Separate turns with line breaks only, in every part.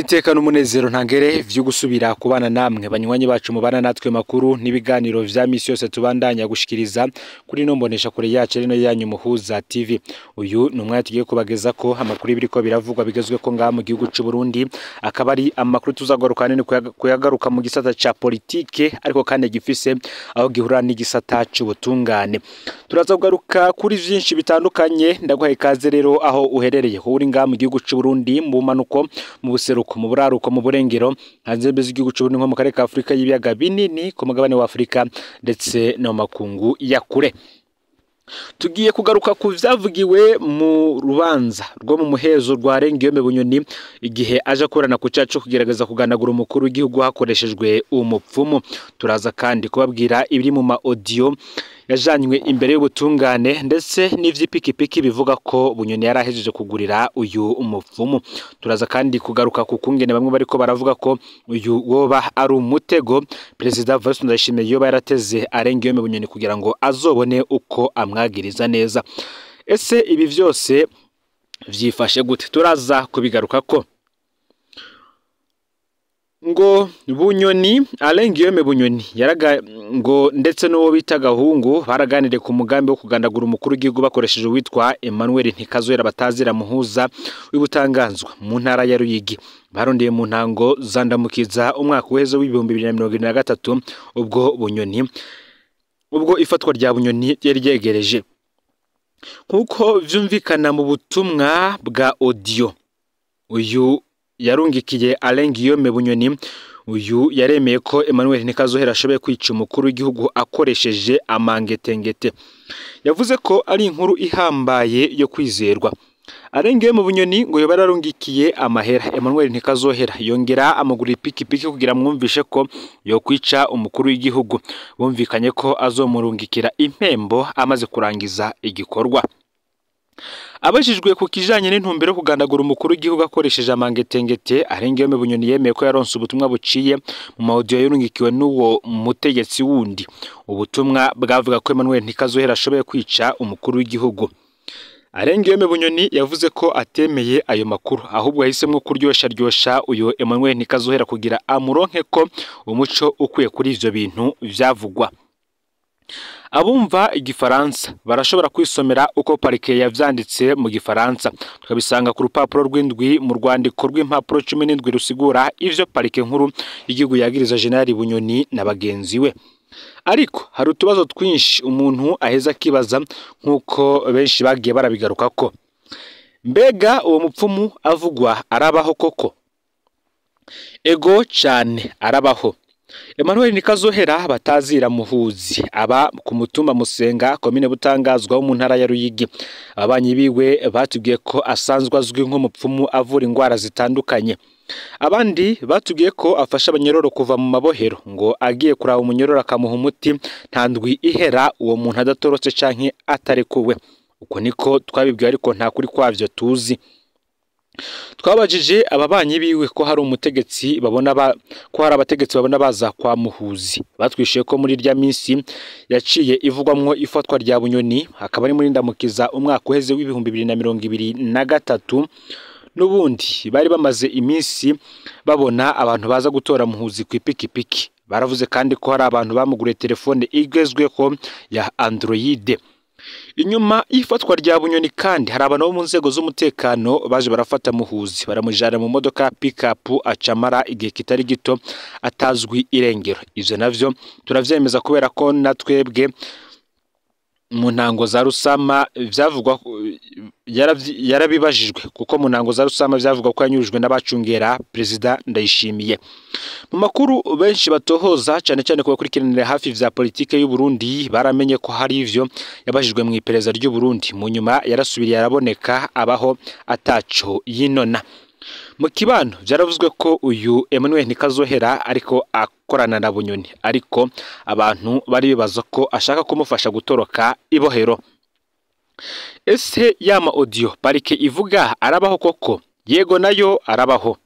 Niteka n'umunezero ntangere vyo gusubira kubana namwe banywanyi bacu mubana natwe makuru n'ibiganiro vya misi yose tubandanya gushikiriza kuri no mbonesha kure yacu rino yanyu Muhuza TV. Uyu ni umwanya tugiye kubageza ko amakuru ibiriko biravugwa bigezwe ko ngaha mu gihugu c'u Burundi, akaba ari amakuru tuzagaruka nene kuyagaruka mu gisata ca politike, ariko kandi gifise aho gihura n'igisata c'ubutungane. Turaza kugaruka kuri vyinshi bitandukanye. Ndaguhaye ikaze rero aho uherereye, uri ngaha mu gihugu c'u Burundi, mu bumanuko, mu buseruko, mu buraruko, mu burengero, hanze z'igihugu c'u Burundi nko mu karere ka Afrika y'ibiyaga binini, ku mugabane wa Afrika ndetse no makungu ya kure. Tugiye kugaruka ku vyavugiwe mu rubanza rwo mu muhezo rwa Guillaume Bunyoni igihe aje akorana ku cacu kugerageza kuganagura umukuru w'igihugu hakoreshejwe umupfumu. Turaza kandi kubabwira ibiri mu ma audio yajanywe imbere y'ubutungane ndetse n'ivy'ipikipiki bivuga ko Bunyoni yarahejeje kugurira uyu umupfumu. Turaza kandi kugaruka ku kungene bamwe bariko baravuga ko uyu woba ari umutego Perezida Evariste Ndayishimiye yoba yarateze Guillaume Bunyoni kugira ngo azobone uko amwagiriza neza. Ese ibi vyose vyifashe gute? Turaza kubigaruka ko ngo Bunyoni, Alain Guillaume Bunyoni yaraga ngo ndetse n'uwo bita Gahungu baraganiriye ku mugambi wo kugandagura umukuru w'igihugu bakoresheje uwitwa Emmanuel Ntikazohera batazira Muhuza w'ibutanganzwa mu ntara ya Ruyigi. Barondeye mu ntango za Ndamukiza umwaka uheze w'2023 ubwo Bunyoni ubwo ifatwa rya Bunyoni ryari ryegereje, nkuko vyumvikana mu butumwa bwa audio uyu yarungikiye Alain Guillaume Bunyoni. Uyu yaremeye ko Emmanuel Ntikazohera ashoboye kwica umukuru w'igihugu akoresheje amangetengete. Yavuze ko ari inkuru ihambaye yo kwizerwa. Alain Guillaume Bunyoni ngo yoba yararungikiye amahera Emmanuel Ntikazohera, yongera amugura ipikipiki kugira mwumvishe ko yo kwica umukuru w'igihugu. Bumvikanye ko azomurungikira impembo amaze kurangiza igikorwa. Abajijwe ku kijanye n'intumbero yo kugandagura umukuru w'igihugu akoresheje amangetengete, Alain Guillaume Bunyoni yemeye ko yaronse ubutumwa buciye mu ma audio yarungikiwe n'uwo mutegetsi wundi. Ubutumwa bwavuga ko Emmanuel Ntikazohera ashoboye kwica umukuru w'igihugu. Alain Guillaume Bunyoni yavuze ko atemeye ayo makuru, ahubwo yahisemwo kuryosha ryosha uyu Emmanuel Ntikazohera kugira amuronke ko umuco ukwiye kuri ivyo bintu vyavugwa. Abumva igifaransa barashobora kwisomera uko parike yavyanditse mu gifaransa, tukabisanga ku rupapuro rw'indwi mu rwandiko rw'impapuro 17 rusigura ivyo parike nkuru y'igihugu yagiriza General Bunyoni na bagenzi we. Ariko hari utubazo twinshi umuntu aheza akibaza, nkuko benshi bagiye barabigarukako. Mbega uwo mupfumu avugwa arabaho koko? Ego cane arabaho. Emmanuel Ntikazohera batazira Muhuzi aba ku mutumba Musenga, komine Butangazwa wo mu ntara ya Ruyigi. Ababanyi biwe batubwiye ko asanzwe azwi nk'umupfumu avura ingwara zitandukanye. Abandi batubwiye ko afasha abanyororo kuva mu mabohero, ngo agiye kuraba umunyororo akamuha umuti nta ndwi ihera uwo muntu adatorotse canke atarekuwe. Uko niko twabibwiwe, ariko nta kuri kwavyo tuzi. Twabajije ababanyi biwe ko hari umutegetsi babona ko hari abategetsi babona baza kwa Muhuzi. Batwishuye ko muri rya minsi yaciye ivugwamwo ifatwa rya Bunyoni, akaba ari muri Ndamukiza umwaka uheze w'2023. N'ubundi bari bamaze iminsi babona abantu baza gutora Muhuzi ku ipikipiki. Baravuze kandi ko hari abantu bamuguriye telefone igezweho ya Android. Inyuma y'ifatwa rya Bunyoni kandi hari abantu bo mu nzego z'umutekano baje barafata Muhuzi baramujana mu modoka pick-up, acamara igihe kitari gito atazwi irengero. Ivyo navyo turavyemeza kubera ko na twebwe mu ntango za Rusama vyavugwa yarabibajijwe, kuko mu ntango za Rusama vyavugwa ko yanyurujwe n'abacungera Perezida Ndayishimiye. Mu makuru benshi batohoza cyane cyane ku bakurikiranira hafi vya politike y'u Burundi, baramenye ko hari ivyo yabajijwe mu iperereza ry'u Burundi. Mu nyuma yarasubiriye araboneka abaho ataco yinona. Mu kibano vyaravuzwe ko uyu Emmanuel Ntikazohera ariko akorana na Bunyoni, ariko abantu bari bibaza ko ashaka kumufasha gutoroka ibohero. Ese yama audio parike ivuga arabaho koko? Yego nayo arabaho.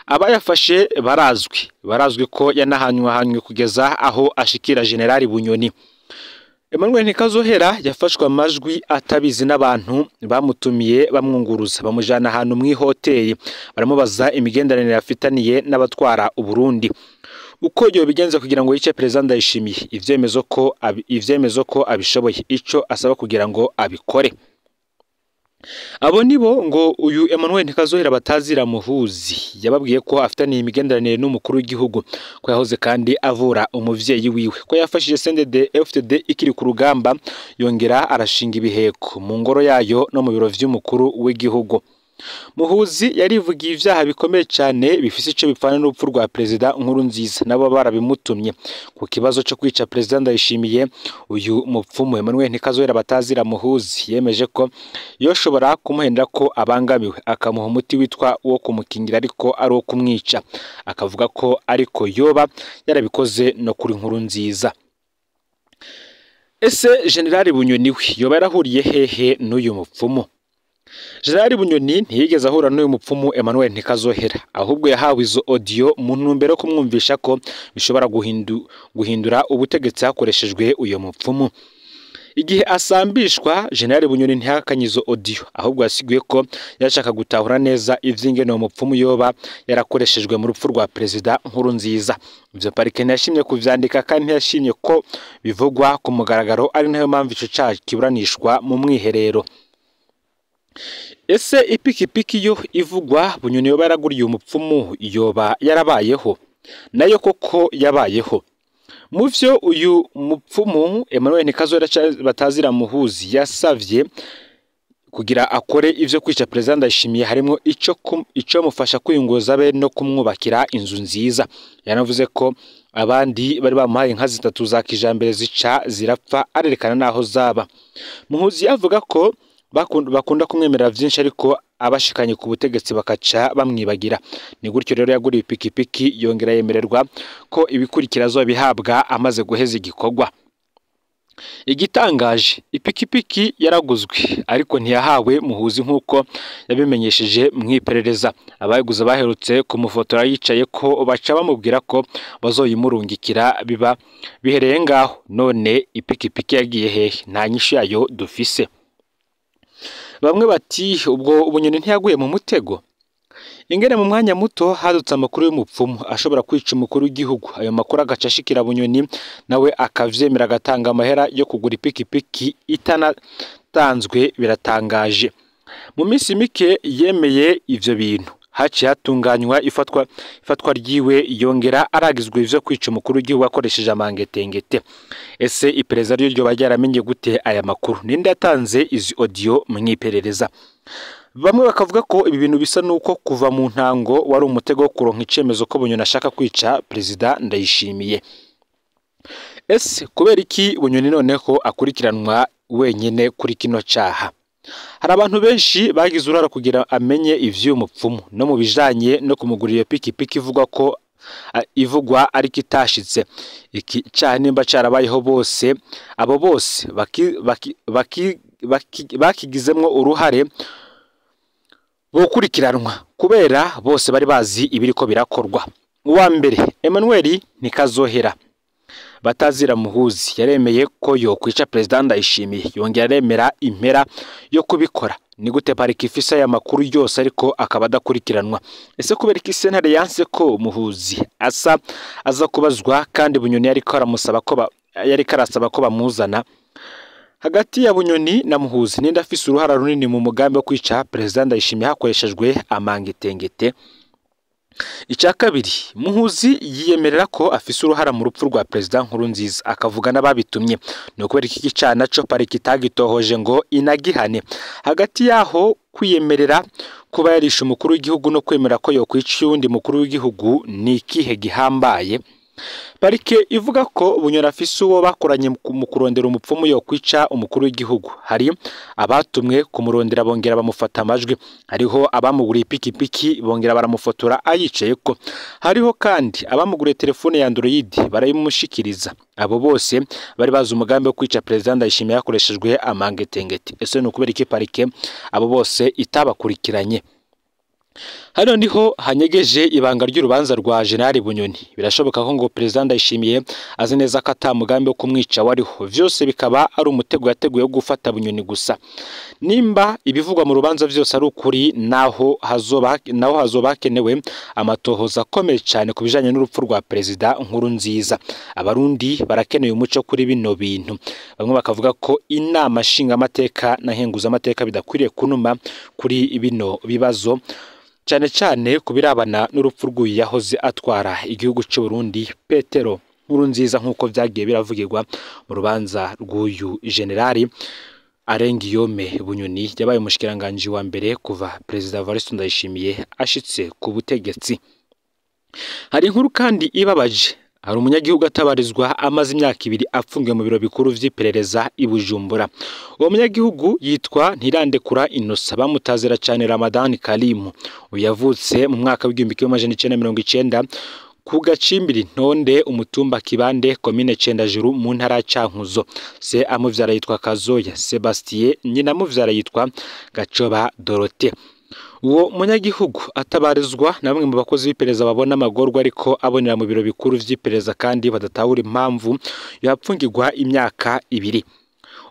Abayafashe barazwi, barazwi ko yanahanywe kugeza aho ashikira General Bunyoni. Emmanuel Ntikazohera yafashwe amajwi atabizi n'abantu bamutumiye bamwunguruza bamujana ahantu mu ihoteli, baramubaza imigenderanire afitaniye n'abatwara Uburundi, uko yobigenza kugira ngo yice Perezida Ndayishimiye, ivyemezo ko abishoboye, ico asaba kugira ngo abikore. Abo nibo ngo uyu Emmanuel Ntikazohera batazira Muhuzi yababwiye ko afitaniye imigenderanire n'umukuru w'igihugu, ko yahoze kandi avura umuvyeyi wiwe, ko yafashije CNDD FDD ikiri ku rugamba, yongera arashinga ibiheko mu ngoro yayo no mu biro vy'umukuru w'igihugu. Muhuzi yarivugiye ivyaha bikomeye cane bifise ico bipfana n'urupfu rwa Perezida Nkurunziza, nabo barabimutumye. Ku kibazo co kwica Perezida Ndayishimiye, uyu mupfumu Emmanuel Ntikazohera batazira Muhuzi yemeje ko yoshobora kumuhenda ko abangamiwe, akamuha umuti witwa wo kumukingira ariko ari uwo kumwica, akavuga ko ariko yoba yarabikoze no kuri Nkurunziza. Ese General Bunyoni we yoba yarahuriye hehe n'uyu mupfumu? General Bunyoni ntiyigeze ahura n'uyu mupfumu Emmanuel Ntikazohera, ahubwo yahawe izo audio mu ntumbero yo kumwumvisha ko bishobora guhindura ubutegetsi hakoreshejwe uyu mupfumu. Igihe asambishwa, General Bunyoni ntihakanye izo audio, ahubwo yasiguye ko yashaka gutahura neza ivy'ingene uwo mupfumu yoba yarakoreshejwe mu rupfu rwa Perezida Nkurunziza. Ivyo parike ntiyashimye kuvyandika kandi ntiyashimye ko bivugwa ku mugaragaro, ari nayo mpamvu ico caha kiburanishwa mu mwiherero. Ese ipikipiki yo ivugwa Bunyoni yoba yaraguriye umupfumu yoba yarabayeho? Nayo koko yabayeho. Muvyo uyu mupfumu Emmanuel Ntikazohera batazira Muhuzi yasavye kugira akore ivyo kwica Perezida Ndayishimiye, harimwo ico mufasha kwiyunguruza be no kumwubakira inzu nziza. Yanavuze ko abandi bari bamuhaye inka zitatu za kijambere zica zirapfa, arerekana naho zaba. Muhuzi yavuga ko bakunda kumwemerera vyinshi ariko abashikanye ku butegetsi bakaca bamwibagira. Ni gutyo rero yaguriye ipikipiki, yongera yemererwa ko ibikurikira azobihabwa amaze guheza igikorwa. Igitangaje, ipikipiki yaraguzwe ariko ntiyahawe Muhuzi nk'uko yabimenyesheje mw'iperereza. Abayiguze baherutse kumufotora yicaye ko baca bamubwira ko bazoyimurungikira, biba bihereye ngaho. None ipikipiki yagiye hehe? Nta nyishu yayo dufise. Bamwe bati ubwo Bunyoni ntiyaguye mu mutego. Ingene mu mwanya muto hadutse amakuru y'umupfumu ashobora kwica umukuru w'igihugu, ayo makuru agaca ashikira Bunyoni, nawe akavyemera agatanga amahera yo kugura ipikipiki itanatanzwe. Biratangaje. Mu minsi mike yemeye ivyo bintu, haciye hatunganywa ifatwa ryiwe, yongera aragizwe ivyo kwica umukuru w'igihugu akoresheje amangetengete. Ese iperereza ryo ryoba ryaramenye gute aya makuru? Ninde yatanze izi audio mw'iperereza? Bamwe bakavuga ko ibi bintu bisa nuko kuva mu ntango wari umutego wo kuronka icemezo ko Bunyoni ashaka kwica Perezida Ndayishimiye. Ese kubera iki Bunyoni noneho akurikiranwa wenyine kuri kino caha? Hari abantu benshi bagize uruhara kugira amenye ivy'uyu mupfumu no mu bijanye no kumugurira iyo pikipiki ivugwa ko ivugwa ariko itashitse. Iki caha nimba carabayeho, bose abo bose bakigizemwo uruhare bokurikiranwa, kubera bose bari bazi ibiriko birakorwa. Uwa mbere, Emmanuel Ntikazohera batazira Muhuzi yaremeye ko yokwica Perezida Ndayishimiye, yongera aremera impera yo kubikora. Ni gute pariki ifise aya makuru yose ariko akaba adakurikiranwa? Ese kubera iki sentare yanse ko Muhuzi asa aza kubazwa kandi Bunyoni yariko aramusaba ko yariko arasaba ko bamuzana? Hagati ya Bunyoni na Muhuzi ninde afise uruhara runini mu mugambi wo kwica Perezida Ndayishimiye hakoreshejwe amangetengete? Icya kabiri, Muhuzi yiyemerera ko afise uruhara mu rupfu rwa Perezida Nkurunziza, akavuga n'ababitumye. Ni ukubera iki caha naco pariki itagitohoje ngo inagihane? Hagati yaho kwiyemerera kuba yarishe umukuru w'igihugu no kwemera ko yokwica uwundi mukuru w'igihugu ni ikihe gihambaye? Parike ivuga ko Bunyoni afise uwo bakoranye mu kurondera umupfumu yokwica umukuru w'igihugu. Hari abatumwe kumurondera bongera bamufata amajwi, hariho abamuguriye ipikipiki bongera baramufotora ayicayeko, hariho kandi abamuguriye telefone ya Android barayimushikiriza. Abo bose bari bazi umugambi wo kwica Perezida Ndayishimiye hakoreshejwe amangetengete. Ese ni ukubera iki parike abo bose itabakurikiranye? Hano niho hanyegeje ibanga ry'urubanza rwa General Bunyoni. Birashoboka ko ngo Perezida Ndayishimiye azi neza ko ata mugambi wo kumwica wariho, vyose bikaba ari umutego yateguye wo gufata Bunyoni gusa. Nimba ibivugwa mu rubanza vyose ari ukuri, naho hazoba hakenewe amatohoza akomeye cyane ku bijanye n'urupfu rwa Perezida Nkurunziza. Abarundi barakeneye umuco kuri bino bintu. Bamwe bakavuga ko inama nshingamateka na nkenguzamateka bidakwiriye kunuma kuri bino bibazo, cyane cyane kubirabana n'urupfu rw'uyu yahoze atwara igihugu cy'u Burundi Petero Nkurunziza, nk'uko vyagiye biravugirwa mu rubanza rw'uyu Generali Alain Guillaume Bunyoni yabaye umushikiranganji wa mbere kuva Perezida Evariste Ndayishimiye ashitse ku butegetsi. Hari inkuru kandi ibabaje. Hari umunyagihugu atabarizwa amaze imyaka 2 apfungiwe mu biro bikuru vy'iperereza i Bujumbura. Uwo munyagihugu yitwa Ntirandekura Innocent, bamutazira cyane Ramadan Kalimu. Uyu yavutse mu mwaka w'1990 ku Gacimbiri Ntonde, umutumba Kibande, komine Cendajuru, mu ntara ya Cankuzo. Se amuvyara yitwa Kazoya Sebastien, nyina amuvyara yitwa Gacoba Dorothée. Uwo munyagihugu atabarizwa na bamwe mu bakozi b'iperereza babona amagorwa ariko abonera mu biro bikuru vy'iperereza kandi badatahura impamvu yapfungirwa imyaka 2.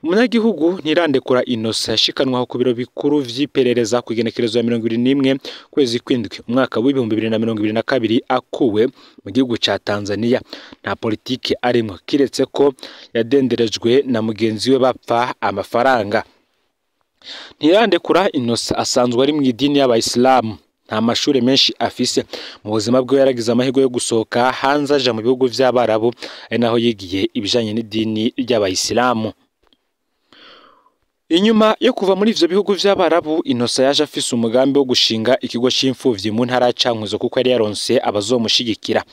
Umunyagihugu Ntirandekura Innocent yashikanwaho ku biro bikuru vy'iperereza ku igenekerezo ya 21 kwezi kw'indwi umwaka w'2022 akuwe mu gihugu ca Tanzania. Nta politike arimwo kiretse ko yadenderejwe na mugenzi we bapfa amafaranga. Ntirandekura Innocent asanzwe ari mu idini y'Abayisilamu. Nta mashuri menshi afise. Mu buzima bwe yaragize amahirwe yo gusohoka hanze aja mu bihugu vy'Abarabu, ari naho yigiye ibijanye n'idini ry'Abayisilamu. Inyuma yo kuva muri ivyo bihugu vy'Abarabu, Innocent yaje afise umugambi wo gushinga ikigo c'imfuvyi mu ntara ya Cankuzo kuko yari yaronse abazomushigikira.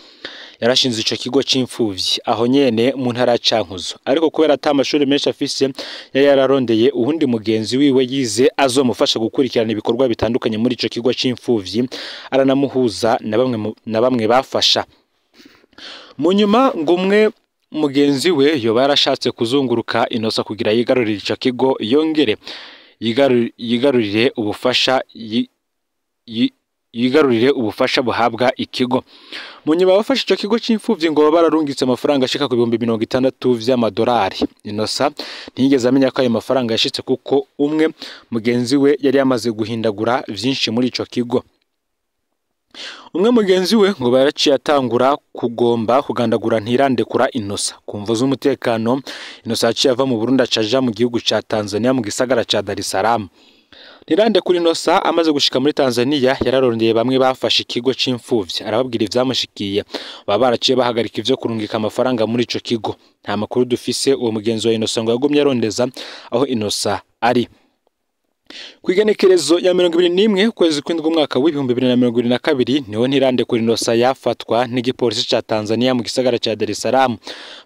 Yarashinze ico kigo c'imfuvyi aho nyene mu ntara ya Cankuzo, ariko kubera ata mashuri menshi afise yari yararondeye uwundi mugenzi wiwe yize azomufasha gukurikirana ibikorwa bitandukanye muri ico kigo c'imfuvyi, aranamuhuza na bamwe bafasha. Mu nyuma ngo umwe mugenzi we yoba yarashatse kuzunguruka Innocent kugira yigarurire ico kigo, yongere yigarurire ubufasha buhabwa ikigo. Mu nyuma bafashe ico kigo c'imfuvyi ngo bararungitse amafaranga ashika ku 60,000 vy'amadolari. Innocent ntiyigeze amenya ko ayo mafaranga yashitse kuko umwe mugenzi we yari yamaze guhindagura vyinshi muri ico kigo. Umwe mugenzi we ngo baraciye atangura kugomba kugandagura Ntirandekura Innocent. Ku mvo z'umutekano, Innocent yaciye ava mu Burundi acaja mu gihugu ca Tanzania mu gisagara ca Dar es Salaam. Ntirandekura Innocent amaze gushika muri Tanzania yararondeye bamwe bafashe ikigo c'imfuvyi, arababwira ivyamushikiye. Baba baraciye bahagarika ivyo kurungika amafaranga muri ico kigo. Nta makuru dufise uwo mugenzi wa Innocent ngo yagumye arondeza aho Innocent ari. Ku igenekerezo ya 21 kwezi kw'indwi umwaka w'2022 niho Ntirandekura Innocent yafatwa n'igipolisi ca Tanzania mu gisagara ca Dar es Salaam,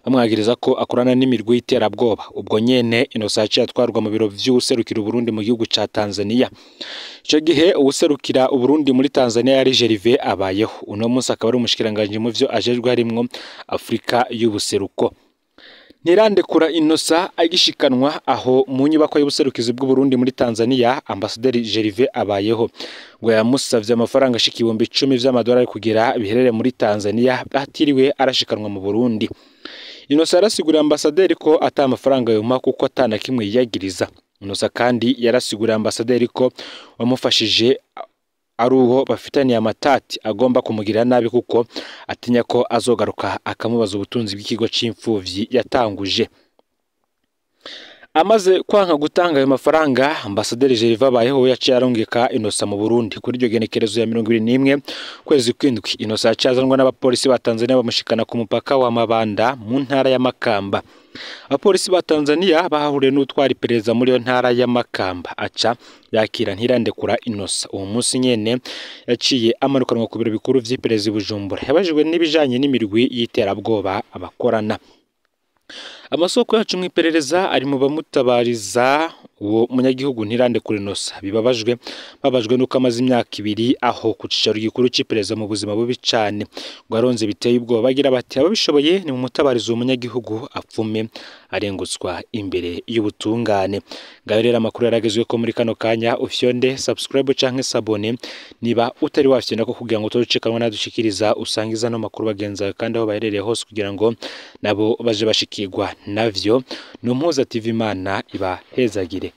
bamwagiriza ko akorana n'imirwi y'iterabwoba. Ubwo nyene Innocent yaciye atwarwa mu biro vy'uwuserukira Uburundi mu gihugu ca Tanzania. Ico gihe uwuserukira Uburundi muri Tanzania yari Gervais Abayeho. Uno munsi akaba ari umushikiranganji mu vyo ajejwe harimwo Afrika y'ubuseruko. Ntirandekura Innocent agishikanwa aho mu nyubako y'ubuserukizi bw'u Burundi muri Tanzania, Ambasaderi Gervais Abayeho ngo yamusavye amafaranga ashika 10,000 vy'amadolari kugira biherere muri Tanzania atiriwe arashikanwa mu Burundi. Innocent arasigurira ambasaderi ko ata amafaranga yoma kuko atana kimwe yiyagiriza. Innocent kandi yarasigurira ambasaderi ko wamufashije ari uwo bafitaniye amatati agomba kumugirira nabi kuko atinya ko azogaruka akamubaza ubutunzi bw'ikigo c'imfuvyi yatanguje. Amaze kwanka gutanga ayo mafaranga, Ambasaderi Gervais Abayeho yaciye arungika Innocent mu Burundi. Kuri iryo genekerezo ya 21 kwezi kw'indwi, Innocent yaciye azanwa n'abapolisi ba Tanzania bamushikana ku mupaka wa Mabanda mu ntara ya Makamba. Abapolisi ba Tanzania bahahuriye n'utwara iperereza muri iyo ntara ya Makamba, aca yakira Ntirandekura Innocent. Uwo munsi nyene yaciye amanukanwa ku biro bikuru vy'iperereza i Bujumbura. Yabajijwe n'ibijanye n'imirwi y'iterabwoba abakorana. Amasoko yacu mu iperereza ari mu bamutabariza Uwo munyagihugu Ntirandekure Innocent bibabajwe babajwe nuko amaze imyaka 2 aho ku cicaro gikuru c'iperereza mu buzima bubi cane, ngo aronze biteye ubwoba. Bagira bati ababishoboye ni mu mutabarizo umunyagihugu apfume arengutswa imbere y'ubutungane. Ngayo rero amakuru yaragezwe ko muri kano kanya, ufyonde subscribe canke sabone niba utari wafyonda ko kugira ngo utocekanwa nadushikiriza, usangiza no makuru bagenzi bawe kandi aho baherereye hose kugira ngo nabo baje bashikirwa navyo. Ni Umuhuza TV, Imana ibahezagire.